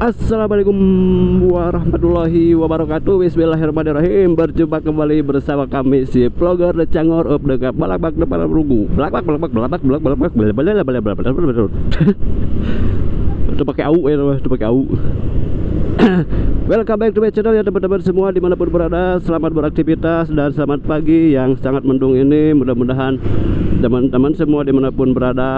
Assalamualaikum warahmatullahi wabarakatuh. Bismillahirrahmanirrahim. Berjumpa kembali bersama kami si vlogger The Cangor up dekat balak bak depan rugu. Balak bak balak balak balak balak balak balak balak balak balak. Itu pakai au ya, itu pakai au. Welcome back to my channel ya teman-teman semua dimanapun berada. Selamat beraktivitas dan selamat pagi yang sangat mendung ini. Mudah-mudahan teman-teman semua dimanapun berada,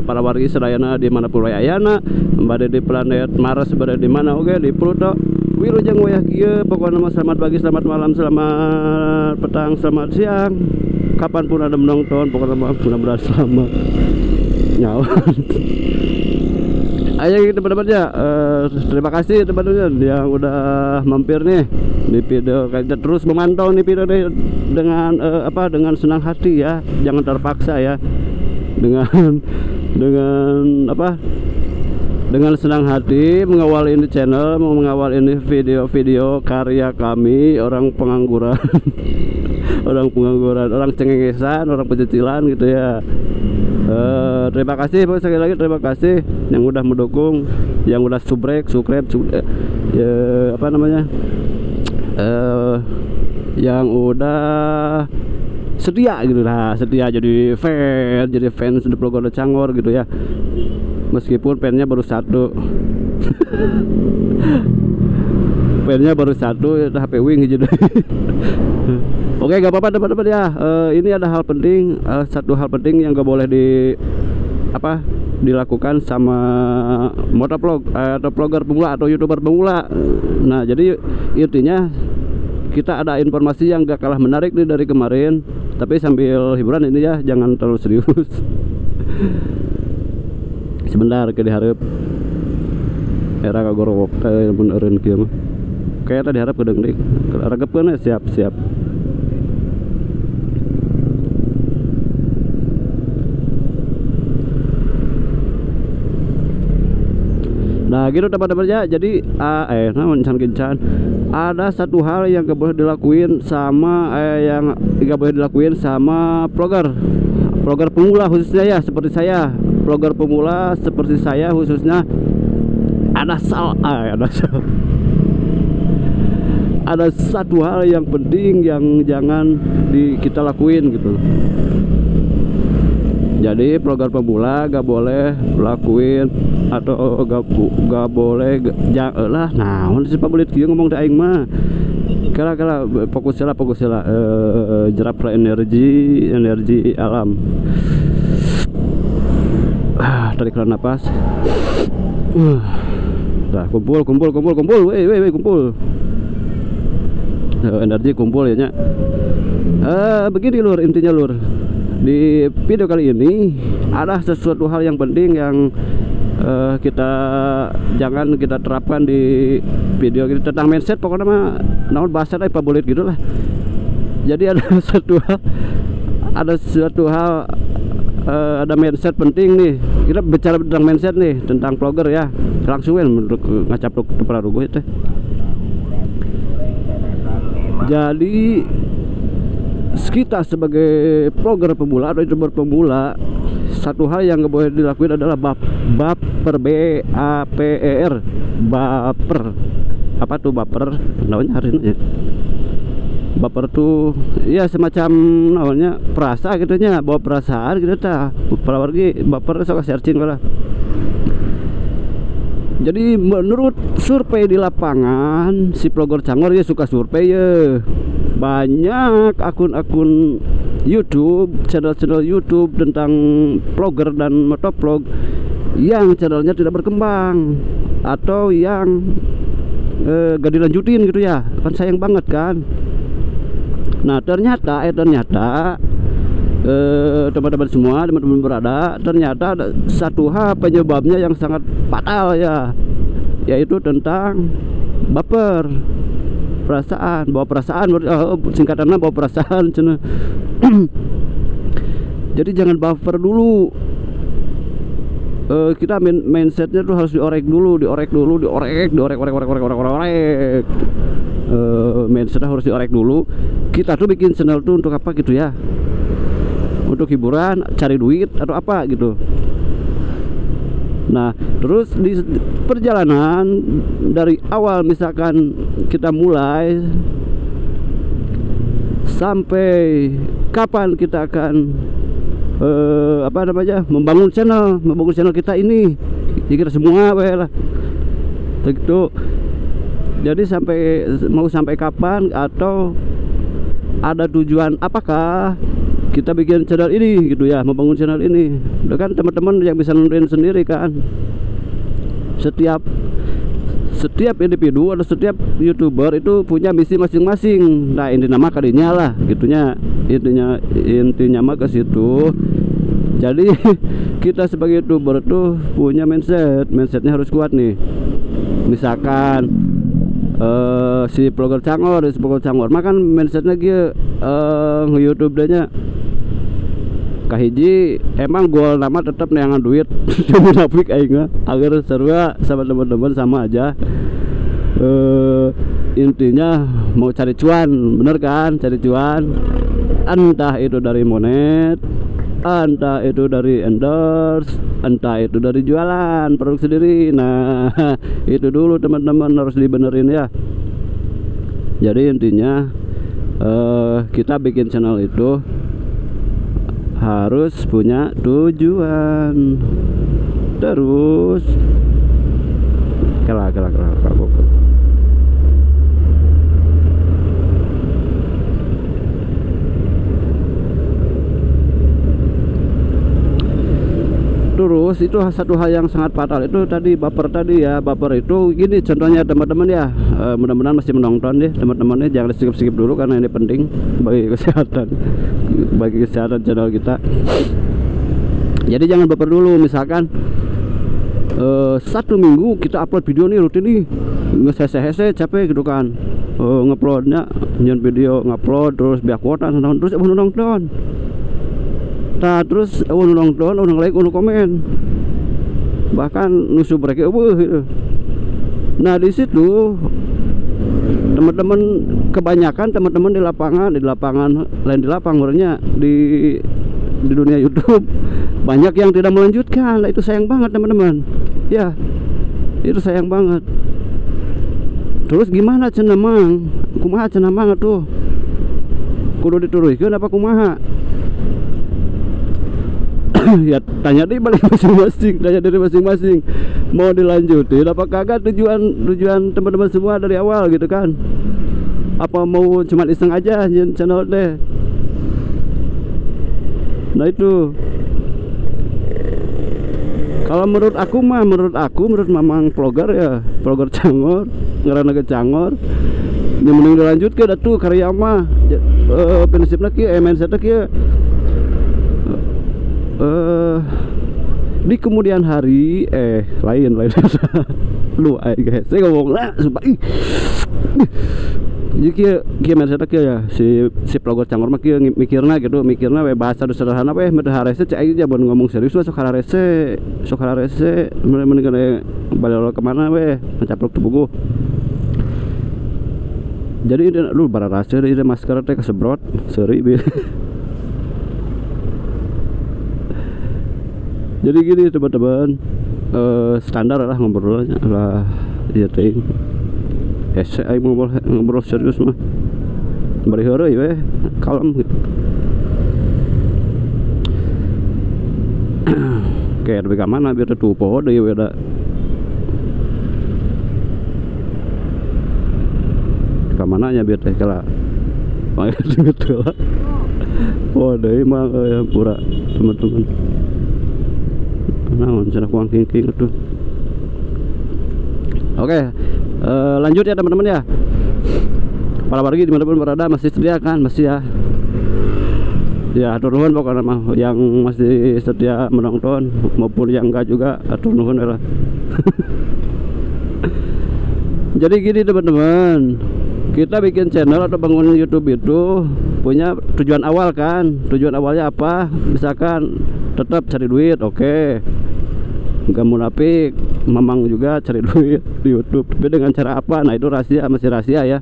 para wargi sedayana dimanapun wayana, berada di planet Mars, berada di mana, oke, di Pluto, wilujeng wayah kieu. Pokoknya selamat pagi, selamat malam, selamat petang, selamat siang, kapanpun Anda menonton, pokoknya mudah-mudahan selamat nyawa. Ayo teman-teman ya, terima kasih teman-teman yang udah mampir nih di video, kita terus memantau nih video nih dengan dengan senang hati ya, jangan terpaksa ya, dengan dengan senang hati mengawal ini channel, mengawal ini video-video karya kami orang pengangguran, orang pengangguran, orang cengengesan, orang pecicilan gitu ya. Terima kasih sekali lagi, terima kasih yang udah mendukung, yang udah subrek, subscribe, yang udah setia gitu lah, setia jadi fan, jadi fans The Vlogger The Cangor gitu ya, meskipun fannya baru satu. Fannya baru satu, HP wing gitu. Oke, gak apa-apa teman-teman ya. Ini ada hal penting, satu hal penting yang gak boleh dilakukan sama motovlog atau vlogger pemula atau youtuber pemula. Nah, jadi intinya kita ada informasi yang gak kalah menarik nih dari kemarin, tapi sambil hiburan ini ya, jangan terlalu serius. Sebentar ke diharap era kagorowok teh mun eureun kieu mah. Kayak tadi harap kedeung deui. Regepkeun siap-siap. Nah gitu teman-teman ya. Jadi ada satu hal yang gak boleh dilakuin sama yang gak boleh dilakuin sama vlogger pemula khususnya ya, seperti saya, vlogger pemula seperti saya khususnya, ada satu hal yang penting yang jangan kita lakuin gitu. Jadi vlogger pemula gak boleh lakuin atau gak boleh lah, nah si pabelit kieu ngomong teh aing mah. Kala fokus lah, jerap energi alam. Tarik napas. Dah kumpul, weh kumpul. Energi kumpul ya nya. Begini lur, intinya lur. Di video kali ini ada sesuatu hal yang penting yang kita jangan kita terapkan di video ini tentang mindset, pokoknya mah naon bahasa pabolit gitulah. Jadi ada suatu hal ada mindset penting nih. Kita bicara tentang mindset nih, tentang vlogger ya. Langsung menurut ngacapruk teu itu. Jadi kita sebagai vlogger pemula atau youtuber pemula, satu hal yang gak boleh dilakuin adalah baper, B A P E R, baper. Apa tuh baper? Namanya hari ini baper tuh ya semacam namanya perasa gitu nya, bawa perasaan gitu tah. Apalagi baper sok searching lah. Jadi menurut survei di lapangan, si vlogger Cangor ya suka survei ya. Banyak akun-akun YouTube, channel-channel YouTube tentang vlogger dan motovlog yang channelnya tidak berkembang atau yang gak dilanjutin gitu ya, kan sayang banget kan. Nah ternyata teman-teman semua, teman-teman berada, ternyata ada satu hal penyebabnya yang sangat fatal ya, yaitu tentang baper, perasaan, bawa perasaan, singkatannya bawa perasaan. Jadi jangan baper dulu. Kita mindsetnya tuh harus diorek dulu, diorek. Mindsetnya harus diorek dulu. Kita tuh bikin channel tuh untuk apa gitu ya? Untuk hiburan, cari duit atau apa gitu. Nah, terus di perjalanan dari awal misalkan kita mulai sampai kapan kita akan membangun channel kita ini, kita semua lah begitu. Jadi sampai kapan atau ada tujuan apakah kita bikin channel ini gitu ya, membangun channel ini. Udah kan teman-teman yang bisa nentuin sendiri kan. Setiap individu atau setiap YouTuber itu punya misi masing-masing. Nah, inti nama kalinya lah gitunya, intinya mah ke situ. Jadi kita sebagai YouTuber tuh punya mindsetnya harus kuat nih. Misalkan si vlogger Cangor, mah kan mindsetnya gitu, nge-YouTube nya kahiji emang goal nama tetap neangan duit. Munafik aing mah, agar sarua sama teman-teman sama aja. Intinya mau cari cuan, bener kan? Cari cuan, entah itu dari monet, entah itu dari endorse, entah itu dari jualan produk sendiri. Nah, itu dulu teman-teman harus dibenerin ya. Jadi intinya kita bikin channel itu harus punya tujuan. Terus kela. Terus itu satu hal yang sangat fatal itu tadi, baper tadi ya. Baper itu gini contohnya teman-teman ya, mudah-mudahan masih menonton deh teman-teman nih, jangan skip-skip dulu karena ini penting bagi kesehatan channel kita. Jadi jangan baper dulu. Misalkan 1 minggu kita upload video nih rutin nih, nge-hese-hese capek gitu kan, nguploadnya nyen video, ngupload terus biar kuota terus nonton. Nah, terus nonton, like, komen, bahkan nusu mereka gitu. Nah, di situ teman-teman, kebanyakan teman-teman di lapangan lain di lapangannya di dunia YouTube banyak yang tidak melanjutkan. Nah, itu sayang banget teman-teman ya, itu sayang banget. Terus gimana cenah mang, kumaha cenah mang tuh, kudu dituruhkeun apa kumaha? Ya tanya deh balik masing-masing, tanya diri masing-masing, mau dilanjutin apa kagak tujuan teman-teman semua dari awal gitu kan? Apa mau cuma iseng aja channel deh? Nah itu kalau menurut aku mah, menurut mamang vlogger ya, vlogger Cangor, ngarana ke Cangor, yang mending dilanjutkeun atuh karya mah. Prinsipna kieu, mindsetna kieu. Di kemudian hari lain lu guys, saya ngomong lah sumpah. Jadi kieu mindsetna kieu ya, si vlogger Cangor mah kieu mikirna gitu, mikirna we bahasa sederhana we meureun harese cek aing jabon ngomong serius we sok harese mending kana balik ke mana we mencaplok teu buku. Jadi lu bararase ieu masker teh kasebrot seuri. Jadi gini teman-teman, standar lah ngobrolnya lah ya teh. Hese aing ngobrol serius mah. Bari heureuy we, kalem gitu. Oke, tapi ka mana biar teu poho deui we da. Ka mana nya biar teh kala. Gitu lah. Oh, deui mah pura teman-teman. Nah, cenah kuang king-king tuh. Oke, lanjut ya teman-teman ya. Para wargi dimanapun berada masih setia kan, masih ya. Ya, hatur nuhun pokoknya mah yang masih setia menonton maupun yang enggak juga hatur nuhun lah. Jadi gini teman-teman, kita bikin channel atau bangun YouTube itu punya tujuan awal kan. Tujuan awalnya apa? Misalkan tetap cari duit, oke. Nggak munafik, memang juga cari duit di YouTube, tapi dengan cara apa? Nah itu rahasia, masih rahasia ya.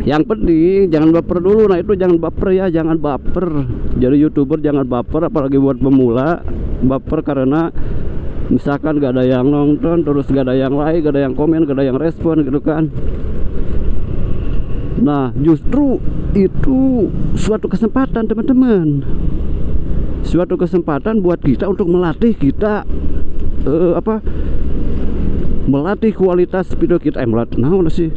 Yang penting jangan baper dulu. Nah itu jangan baper ya, jangan baper. Jadi YouTuber jangan baper, apalagi buat pemula. Baper karena Misalkan gak ada yang nonton, terus gak ada yang like, gak ada yang komen, gak ada yang respon gitu kan. Nah justru itu suatu kesempatan teman-teman, suatu kesempatan buat kita untuk melatih kita melatih kualitas video kita, melatih nah sih,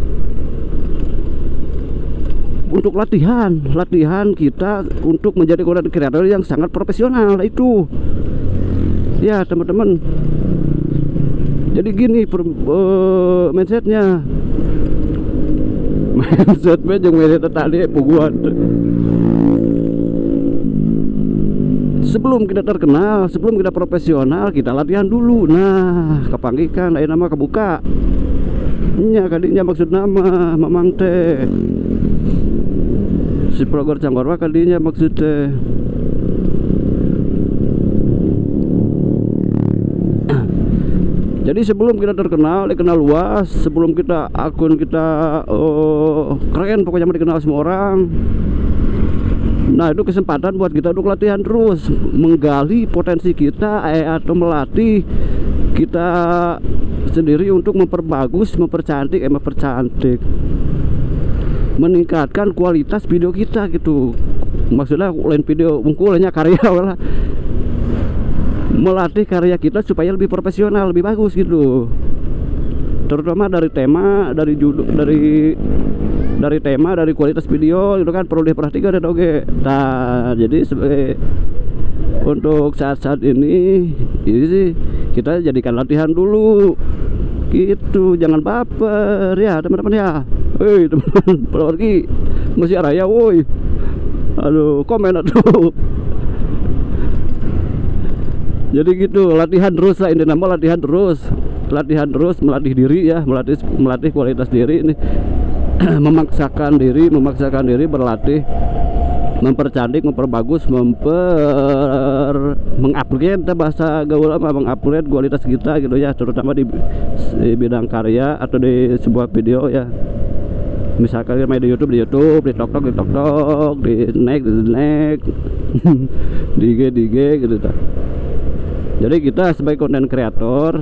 untuk latihan kita untuk menjadi konten kreator yang sangat profesional itu ya teman-teman. Jadi gini mindsetnya, mindsetnya yang mindset tadi puguan. Sebelum kita terkenal, sebelum kita profesional, kita latihan dulu. Nah, kepanggikan, ayo nama kebuka. Nya kadinya maksud nama mamang teh. Si vlogger Cangor mah kadinya maksud teh. Jadi sebelum kita terkenal, dikenal luas, sebelum kita akun kita keren, pokoknya mau dikenal semua orang. Nah itu kesempatan buat kita untuk latihan terus, menggali potensi kita, atau melatih kita sendiri untuk memperbagus, mempercantik, meningkatkan kualitas video kita gitu. Maksudnya lain video, mungkulnya karya lah, melatih karya kita supaya lebih profesional, lebih bagus gitu. Terutama dari tema, dari judul, dari tema, dari kualitas video itu kan perlu diperhatikan dan oke. Nah, jadi sebagai untuk saat-saat ini sih kita jadikan latihan dulu gitu, jangan baper ya teman-teman ya. Hei teman-teman, pergi masih raya woi. Aduh, komen atuh. Jadi gitu, latihan terus lah, ini nama latihan terus. Latihan terus, melatih diri ya, melatih kualitas diri ini. Memaksakan diri berlatih, mempercantik, memperbagus, mengupgrade, bahasa gaul apa, mengupgrade kualitas kita gitu ya, terutama di bidang karya atau di sebuah video ya. Misalkan main di YouTube, di TikTok, di TikTok, di Nek, di IG, di IG gitu. Jadi kita sebagai konten kreator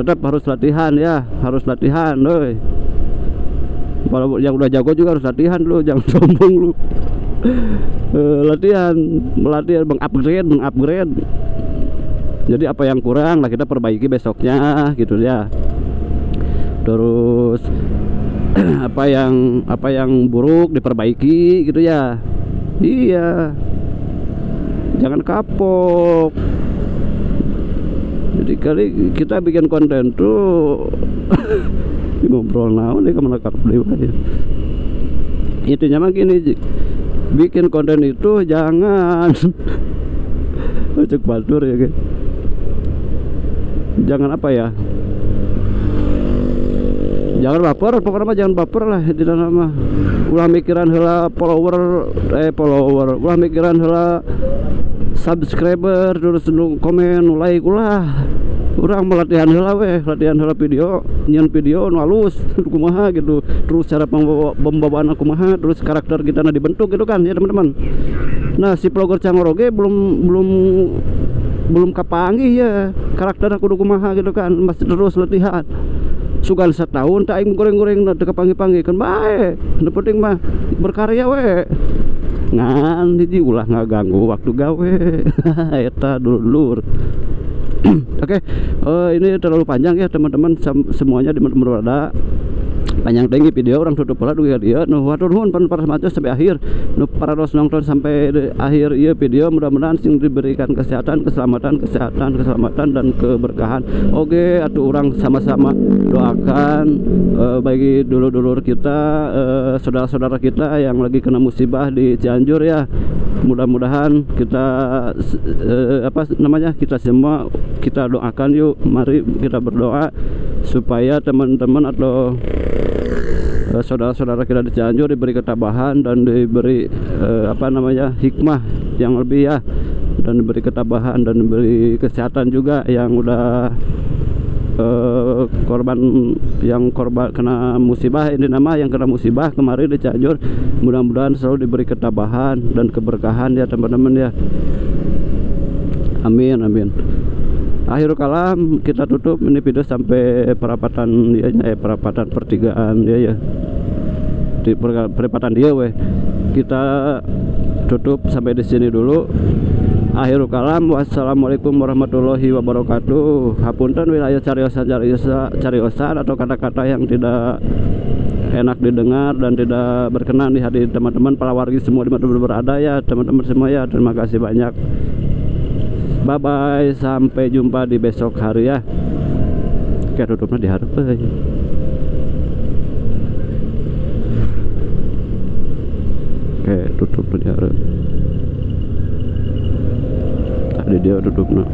tetap harus latihan ya, harus latihan, doi. Kalau yang udah jago juga harus latihan lu, jangan sombong lu. Latihan, melatih, mengupgrade. Jadi apa yang kurang lah kita perbaiki besoknya gitu ya. Terus apa yang buruk diperbaiki gitu ya. Iya. Jangan kapok. Jadi kali kita bikin konten tuh ngobrol naon nih kemana karep deui ya. Intinya mah gini, bikin konten itu jangan cek batur ya guys. Jangan apa ya, jangan baper, pokoknya mah jangan baper lah di dalam mah. Ulah mikiran heula follower, ulah mikiran heula subscriber, terus nu komen, nu like, ulah. Urang melatihan heula weh, latihan heula video, nyian video nu halus kumaha gitu. Terus cara pembawaan kumaha, terus karakter kita na dibentuk gitu kan ya teman-teman. Nah, si vlogger Cangor oge belum kapanggih ya karakter kudu kumaha gitu kan, masih terus latihan. Sugan setahun tak aing goreng-goreng teu kapanggih-panggih kan bae. Nu penting mah berkarya we. Ngan hiji ulah ngaganggu waktu gawe. Eta dulur. Oke, ini terlalu panjang ya teman-teman semuanya di mana berada. Panjang tinggi video orang tutup pola dugi dia. Nu hatur nuhun para maca sampai akhir. Nu pararos nonton sampai akhir ieu video, mudah-mudahan sing diberikan kesehatan, keselamatan, kesehatan, keselamatan dan keberkahan. Oke, atuh urang sama-sama doakan bagi dulur-dulur kita, saudara-saudara kita yang lagi kena musibah di Cianjur ya. Mudah-mudahan kita kita semua kita doakan yuk, mari kita berdoa supaya teman-teman atau saudara-saudara kita di Cianjur diberi ketabahan dan diberi hikmah yang lebih ya, dan diberi ketabahan dan diberi kesehatan juga yang udah korban, yang korban kena musibah ini nama yang kena musibah kemarin di Cianjur, mudah-mudahan selalu diberi ketabahan dan keberkahan ya teman-teman ya. Amin amin. Akhir kalam kita tutup ini video sampai perapatan dia, perapatan pertigaan dia ya. Di perempatan dia weh. Kita tutup sampai di sini dulu. Akhir kalam, wassalamualaikum warahmatullahi wabarakatuh. Hapunten wilayah cariosan cariosan atau kata-kata yang tidak enak didengar dan tidak berkenan di hati teman-teman para wargi semua di mana berada ya, teman-teman semua ya. Terima kasih banyak. Bye bye, sampai jumpa di besok hari ya. Oke, tutupnya di hareup euy. Oke, tutup di hareup. Tadi dia tutupnya.